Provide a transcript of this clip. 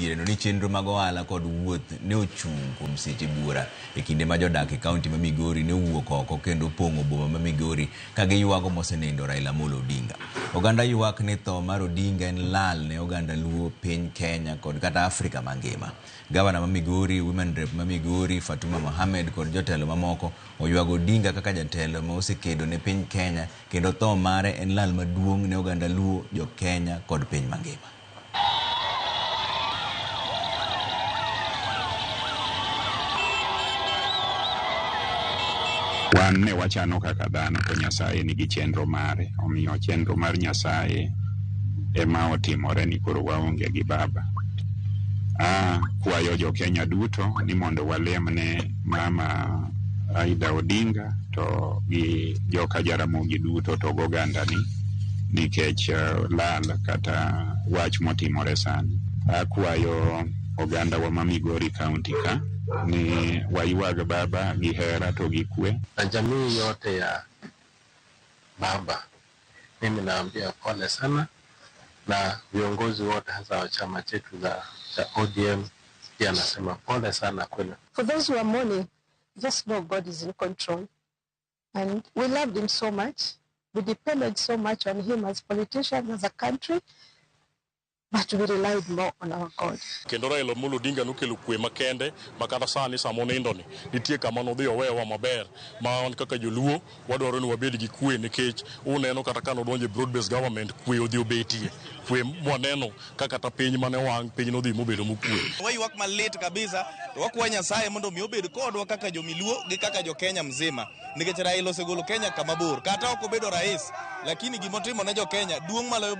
diereno ni chenro mag ohala kod wuoth ne ochung' kuom seche buora e kinde ma jodak e kaunti ma Migori ne owuok oko kendo opong'o boma ma Migori ka giywago mosenindo Raila Amolo Odinga. Oganda ywak ni tho mar Odinga en lal ne oganda Luo, piny Kenya kod kata Afrika mangima. Gavana ma Migori, Women Rep ma Migori, Fatuma Mohamed kod jotelo mamoko oywago Odinga kaka jatelo ma osekedo ne piny Kenya kendo tho mare en lal maduong' ne oganda Luo, jo Kenya kod piny mangima. Wan ne wachano kaka dhano to Nyasaye nigi chenro mare, omiyo chenro mar Nyasaye ema otimore ni koro waonge gi baba. Akwayo jo Kenya duto ni mondo walem ne mama Aida Odinga to gi joka Jaramogi duto to gogandani nikech lal kata wach motimore sani. Akwayo ogandawa ma Migori County ka ni waywag baba gi hera to gi kwe. Na jamii yote ya baba, mimi naambia pole sana, na viongozi wote hasa wa chama chetu cha ODM pia nasema pole sana kwenu. For those who are mourning, just know God is in control. And we loved him so much. We depended so much on him as politicians, as a country, but we relied more on our God. Kendo Raila Amolo Odinga nokelo kwe makende ma kata sani sama onindo ni nitie kama nodhi owewa maber ma wan kaka joluo wadwaro ni wabed gi kwe nikech uneno kata ka nodonjo e broad based government kwe odhi obetie kwe mwaneno ka kata piny mane wang' piny nodhi mobedo mokwe. Waywak malit kabisa to wakwayo Nyasaye mondo mi obed kodwa kaka jomiluo gi kaka jo Kenya mzima nikech Raila osegolo Kenya kama bor kata ok obedo rais lakini gimotimo ne jo Kenya duong' maloyo bedo